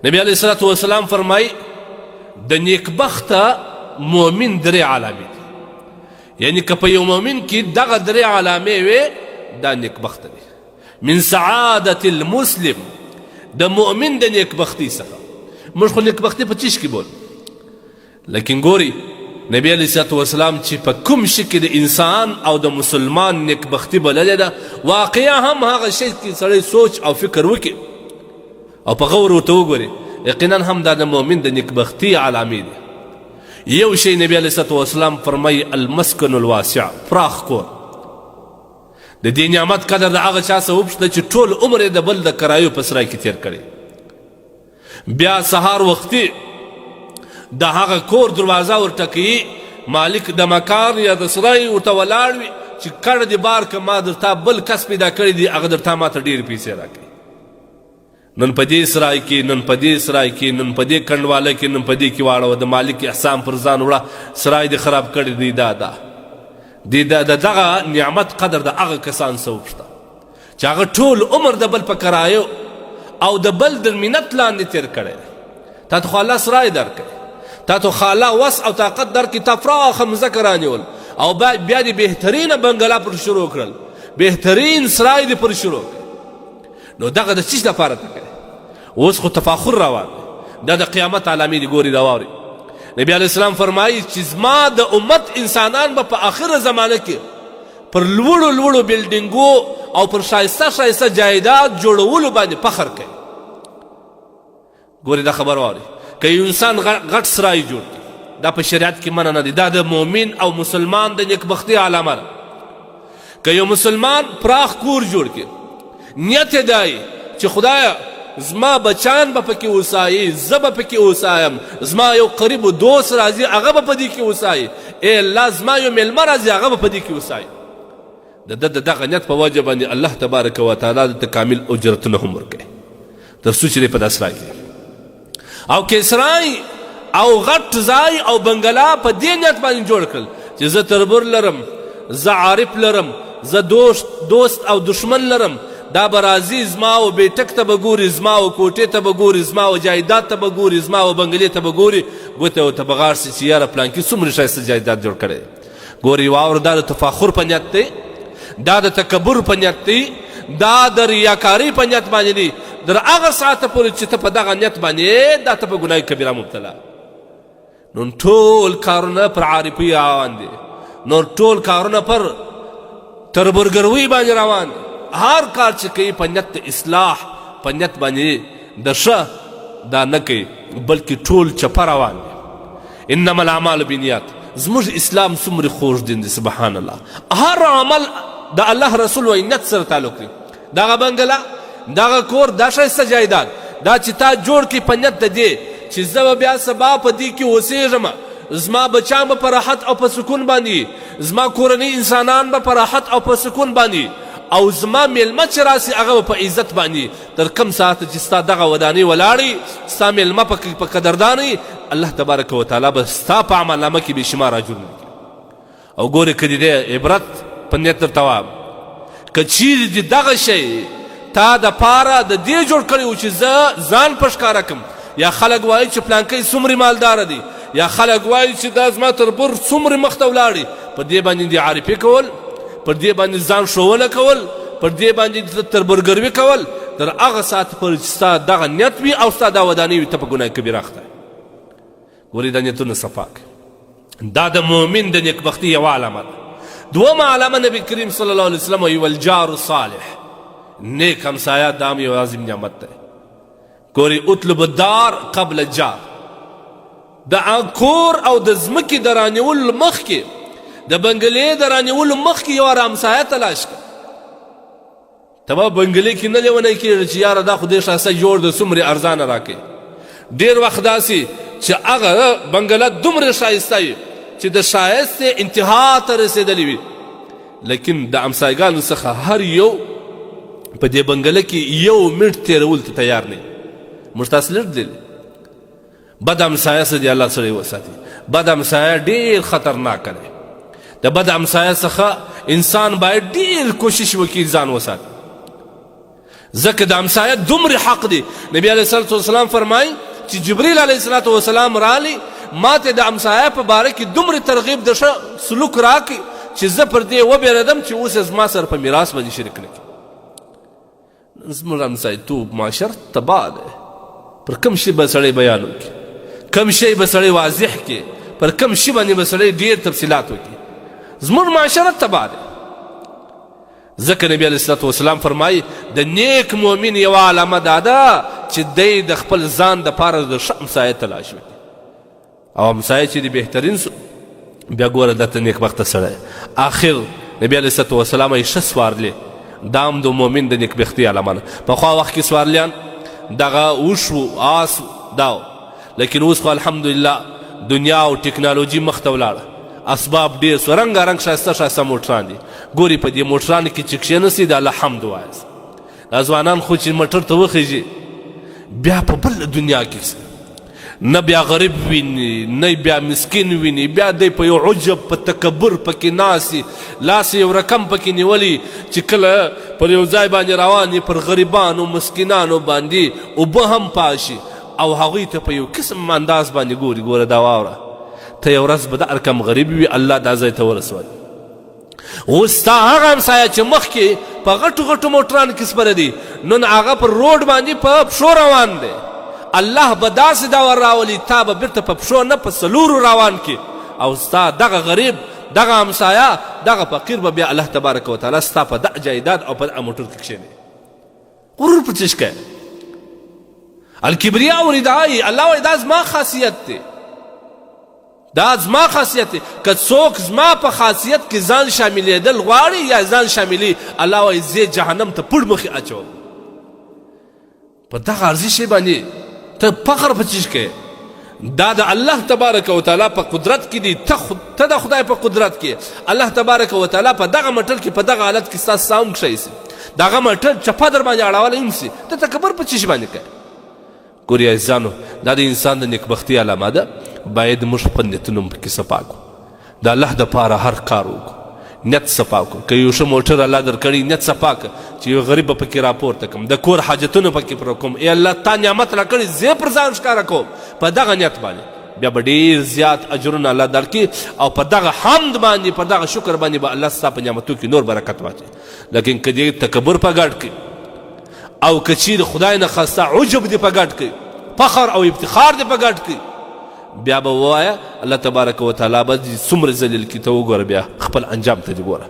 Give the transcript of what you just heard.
نبی علیه الصلاة والسلام فرمای د نیکبخته مؤمن درې علامې دي، یعنی که په یو مؤمن کې دغه درې علامې وي دا نیکبخته دی. من سعادت المسلم، د مؤمن د نیکبختی څخه. موږ خو نیکبختی په چیش کې بول، لیکن ګوري نبی علیه الصلاة والسلام چې په کوم شي کې د انسان او د مسلمان نیکبختی بللې ده، واقعا هم هغه شی کې سړی سوچ او فکر وکړي او په غور ورته وګوري، یقینا هم دا د مؤمن د نیکبختی علامې دي. یو شی نبی علیه الصلاة والسلام فرمایي المسکن الواسع، پراخ کور. د دې نعمت قدر د هغه چا څخه وپوښته چې ټول عمر یې د بل د کرایو په سرای کې تېر کړی، بیا سهار وختي د هغه کور دروازه ورټکوي، مالک د مکان یا د سرای ورته ولاړ وي چې کډه دې بار که، ما درته بل کس پیدا کړی دی، هغه درته ماته ډېرې پیسې راکوي. نن په دې سرای کې، نن په دې سرای کې، نن په دې کنډواله کې، نن په دې کې واړوه، د مالک احسان پر ځان وړه، سرای دې خراب کړی دی. دا دا دی د دغه نعمت قدر د هغه کسان څه وپوښته چې هغه ټول عمر د بل په کرایو او د بل د منت لاندې تیر کړی. تا ته خو الله سرای درکړي، تا ته خو الله وس او طاقت درکړي، تا پراخه مځکه رانیول او بیا دې بهترینه بنګله پر شروع کړل، بهترین سرای دې پر شروع کړ. نو دغه د څه لپاره ته کوي؟ اوس خو تفاخر روان دی، دا د قیامت علامې دي. ګوري دا واوري، نبی علیه السلام فرمایي چې زما د امت انسانان به په آخره زمانه کې پر لوړو لوړو بلډینګو او پر ښایسته ښایسته جایداد جوړولو باندې فخر کوي. ګوري دا خبر واوري، که یو انسان غټ سرای جوړ کړي، دا په شریعت کې منع نه دی، دا د مؤمن او مسلمان د نیکبختي علامه ده. که یو مسلمان پراخ کور جوړ کړي، نیت یې دی چې خدایه زما بچان به پکې اوسایي، زه به پکې اوسایم، زما یو قریب دوست راځي هغه به په دې کې اوسایي، ای الله زما یو میلمه راځي هغه به په دې کې اوسایي، د ده د دغه نیت په وجه باندې الله تبارک وتعالی د کامل اجرتونه هم ورکوي تر څو چې په داسرای کې او کیسرای او غټ ځای او بنګلا په دې نیت باندې جوړ کړل چې زه تربور لرم، زه عارف لرم، زه دوست او دشمن لرم، دا به راځي زما او بیټک ته به ګوري، زما او کوټې ته به ګوري، زما او جایداد ته به ګوري، زما او بنګلې ته به ګوري، ګوته ورته به غاړ سي چې یاره پلانکي څومره ښایسته جایداد جوړ کړی. ګوري واور، دا د تفاخر په نیت دی، دا د تکبر په نیت دی، دا د ریاکارۍ په نیت باندې دی. در هغه ساعته پورې چې ته په دغه نیت باندې، دا ته په ګناه کبیره مبتلا. نن ټول کارونه پر عارفي روان دي، نور ټول کارونه پر تربورګروي باندې روان دي. هر کار چې کوي په نیت د اصلاح، په نیت باندې د ښه دا نه کوي، بلکې ټول چپه روان دي. انما الاعمال بالنیات. زموږ اسلام څومره خوږ دین دی، سبحان الله. هر عمل د الله رسول وایي نیت سره تعلق لري. دغه بنګله، دغه کور، دا ښایسته جایداد دا چې تا جوړ کړي په نیت د دې چې زه به بیا سبا په دې کې اوسېږم، زما بچیان به په راحت او په سکون باندې، زما کورنۍ انسانان به په راحت او په سکون باندې، او زما میلمه چې راسي هغه به په عزت باندې. تر کوم ساعته چې ستا دغه ودانۍ ولاړې، ستا میلمه په قدردان، الله تبارک وتعالی به ستا په عملنامه کې بېشماره اجرونه لیکي. او ګورې که دې دی عبرت په نیت درته وایم، که چیرې دې دغه شی تا د پاره د دې جوړ کړی و چې زه ځان په ښکاره کړم، یا خلک وایي چې پلانکی څومره مالداره دی، یا خلک وایي چې دا زما تر بر څومره مخته ولاړی، په دې باندې دې عارفي کول، پر دې باندې ځان ښوونه کول، پر دې باندې تربورګروي کول، تر هغه ساعت پورې چې ستا دغه نیت وي او ستا دا ودانۍ وي، ته په ګناه کبیره اخته. ګورې دا نیتونه صفا کړه. دا د مؤمن د نیکبختي یوه علامه ده. دومه علامه نبی کریم صلی الله علیه وسلم وایي والجار الصالح، نیک همسایه دا هم یو عظیم نعمت دی. ګورې اطلب الدار قبل الجار، د کور او د ځمکې د رانیولو مخکې، د بنګلې د رانیولو مخکې یو همسایه تلاش کړه. ته به بنګلې کې نه لیونی کېږي چې یاره دا خو ډېر ښایسته جوړ دی، څومره ارزانه راکوي. ډېر وخت داسې چې هغه بنګله دومره ښایسته وي چې د ښایست انتها ته رسېدلې وي، لیکن د همسایګانو څخه هر یو په دې بنګله کې یو منټ تېرولو ته تیار نه. موږ تاسو لږ لیدلي بد همسایه څه دی، الله سره وساتي. بد همسایه ډېر خطرناک دی. د بد همسایه څخه انسان باید ډېر کوشش وکړي ځان وساتي. ځکه د همسایه دومره حق دی. نبی علیه الصلاة والسلام فرمایي چې جبرئیل علیه الصلاة والسلام رالی ماته د همسایه په باره کې دومره ترغیب د ښه سلوک راکړي چې زه پر دې وبېرېدم چې اوس یې زما سره په میراث باندې شریک نه کړي. زموږ همسایتوب معاشر تباه دی. پر کوم شي به سړی بیان وکړي، کوم شی به سړی واضح کړي، پر کوم شي باندې به سړی ډېر تفصیلات وکړي؟ زموږ معاشره تباه دی. ځکه نبی علیه الصلاة والسلام فرمایي د نیک مؤمن یوه علامه دا ده چې دی د خپل ځان دپاره د ښه همسایه تلاش وکړي، او همسایه چې دی بهترین سو بیا ګوره دته نیکبخته سړی. آخر نبی علیه الصلاة والسلام یې ښه سوارلې، دا هم د مؤمن د نیکبختۍ علامه ده. پخوا وخت کې سوارلیان دغه اوښ و آس دا و، لیکن اوس خو الحمدلله دنیا او ټکنالوژي مخته ولاړه، اسباب ډېر سو، رنګارنګ ښایسته ښایسته موټران دي. ګوري په دې موټرانو کې چې کښېنستي د الله حمد ووایاست. دا ځوانان خو چې موټر ته وخیژي بیا په بله دنیا کې نه بیا غریب ویني، نه بیا مسکین ویني، بیا دی په یو عجب په تکبر پکې ناسي، لاس یو رقم پکې نیولی چې کله پر یو ځای باندې روان وي پر غریبانو مسکینانو باندې اوبه هم پاشي او هغوی ته په یو قسم انداز باندې ګوري. ګوره دا واوره ته یو ورځ به دا رقم غریب وي، الله دا ځای ته ورسوي. اوس ستا هغه همسایه چې مخکې په غټو غټو موټرانو کې سپره دي، نن هغه پر روډ باندې په پښو روان دی. الله به داسې دا ور راولي تا به بیرته په پښو نه په څلورو روان کې، او ستا دغه غریب دغه همسایه دغه فقیر به بیا الله تبارک وتعالی ستا په دغه جایداد او په دغه موټر کې کښېنوي. غرور په څه کوي؟ الکبریا او ردای الله وایي دا زما خاصیت دی، دا زما خاصیت دی. که څوک زما په خاصیت کې ځان شاملېدل غواړي یا ځان شاملي، الله وایي زه جهنم ته پړ مخې اچوم. په دغه عارضي شی باندې ته فخر په څه کوې؟ دا د الله تبارک وتعالی په قدرت کې دي، ته د خدای په قدرت کې. الله تبارک وتعالی په دغه مټر کې په دغه حالت کې ستا ساوم کښی سي، دغه مټر چپه در باندې اړولی هم سي، ته تکبر په څه شي باندې کوې؟ ګوري عزیزانو، دا د انسان د نیکبختۍ علامه ده. باید موږ خپل نیتونه هم پکې صفا کړو، د الله دپاره هر کار وکړو، نیت صفا کړو. که یو ښه موټر الله درکړی، نیت صفا کړه چې یو غریب به پکې راپورته کړم، د کور حاجتونه پکې پوره کوم، ای الله تا نعمت راکړی زه پر ځان ښکاره کوم. په دغه نیت باندې بیا به ډېر زیات اجرونه الله درکړي، او په دغه حمد باندې په دغه شکر باندې به الله ستا په نعمتو کې نور برکت واچوي. لیکن که دې تکبر په ګډ کړي، او که چیرې خدای نه خواسته عجب دې په ګډ کړي، فخر او افتخار دې په ګډ کړي، بیا به ووایه الله تبارک وتعالی به دې څومره ذلیل کړي. ته وګوره بیا خپل انجام ته دې ګوره.